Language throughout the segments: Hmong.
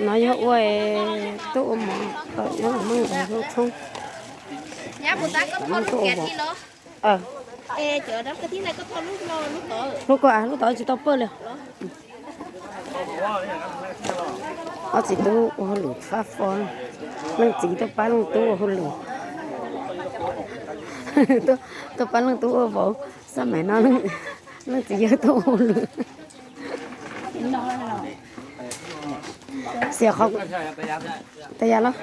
No yog ua, tuaj ua mov tom Yob Meej lub tshoob. Tuaj ua mov. Lub ko, lub tod tsis tau pawj li. Ob txiv tub ua hauj lwm fab fo, leej txiv tuaj pab leej tub ua hauj lwm. Tuaj pab leej tub ua vauv, xab maim no leej txiv yawg tuaj ua hauj lwm. Xiam qhov tas yas los.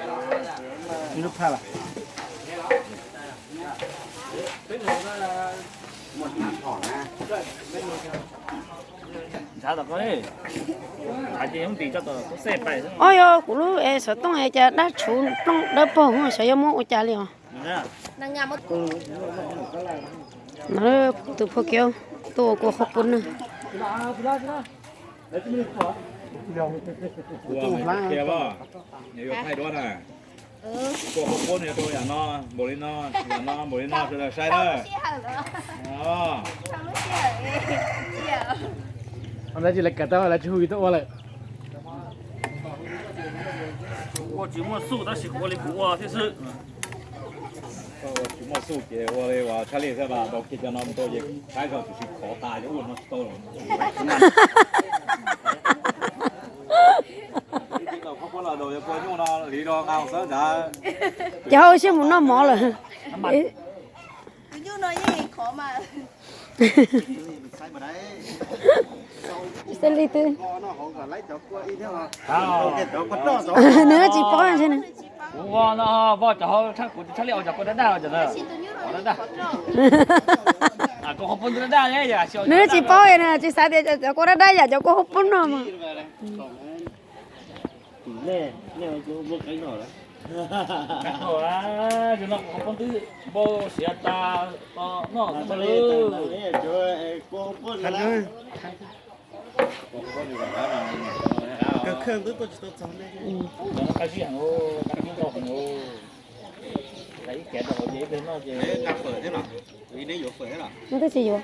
Ob, yog kuv lub es xov tooj es cas dab tshuv plooj dawb paug, xyov yuav muab ua cas li os. Tus phuaj kiv tuaj ua kua qhuab poob na. Lawv tsis lawv kawm tau lawv tsis hu tuaj ua lawm. Kuv ua tsis muaj xuj tab sis kuv ua li kuv ua thiab xwb. Koj ua tsis muaj xuj ces ua li uas tshaj lij xwb, ntaus kiag cov no mus rau ces saib zog tsis khov tas ces ua no tsis tau. Ces hauj siab mus noj mov lawm. Xeb li twb, nws tsis paub. Nws tsis paub, nws tsis xav tias cov kua dab dab yam cov kua hauv poob no mas. Nws twb tsis yuav.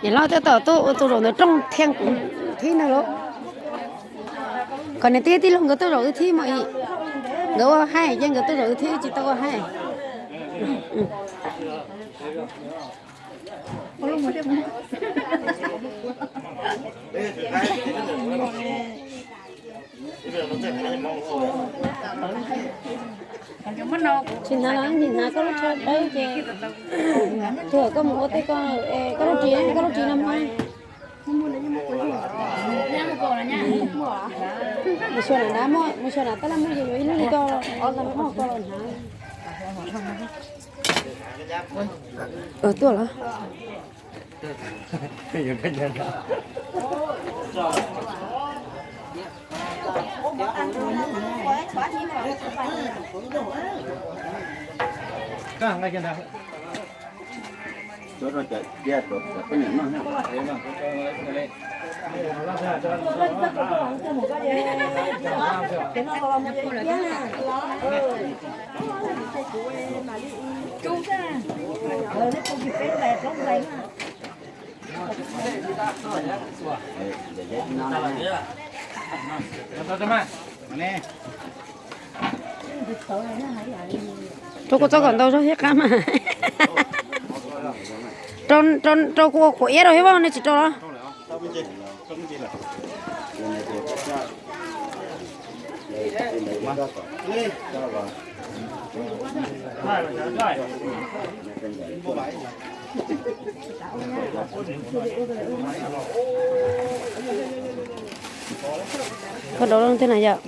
Niam hlob tab tom tuaj ua tus zaum ntawd rooj thiab kuv thib no lauj. Kom niam tij tij laug nkawd tuaj zaum wb thib mas, nkawd ua haib ces nkawd tuaj zaum wb thib, tsis tau ua haib. Tsis hnav los, tsis hnav koj lub tsho dawb ces, tsuas koj mus ua tej ko, koj lub ris, koj lub ris no muaj. Mus xyuas na, mus xyuas na, tab laj muaj ces yuav ib lub li ko, ob txog muaj ko los hnav. Tuaj los. Rau kua txob kom ntau zog thiab qab mas. Rau, rau kua quav iab rau thiab, nej tsis rau los? Koj rau leej twg na yom?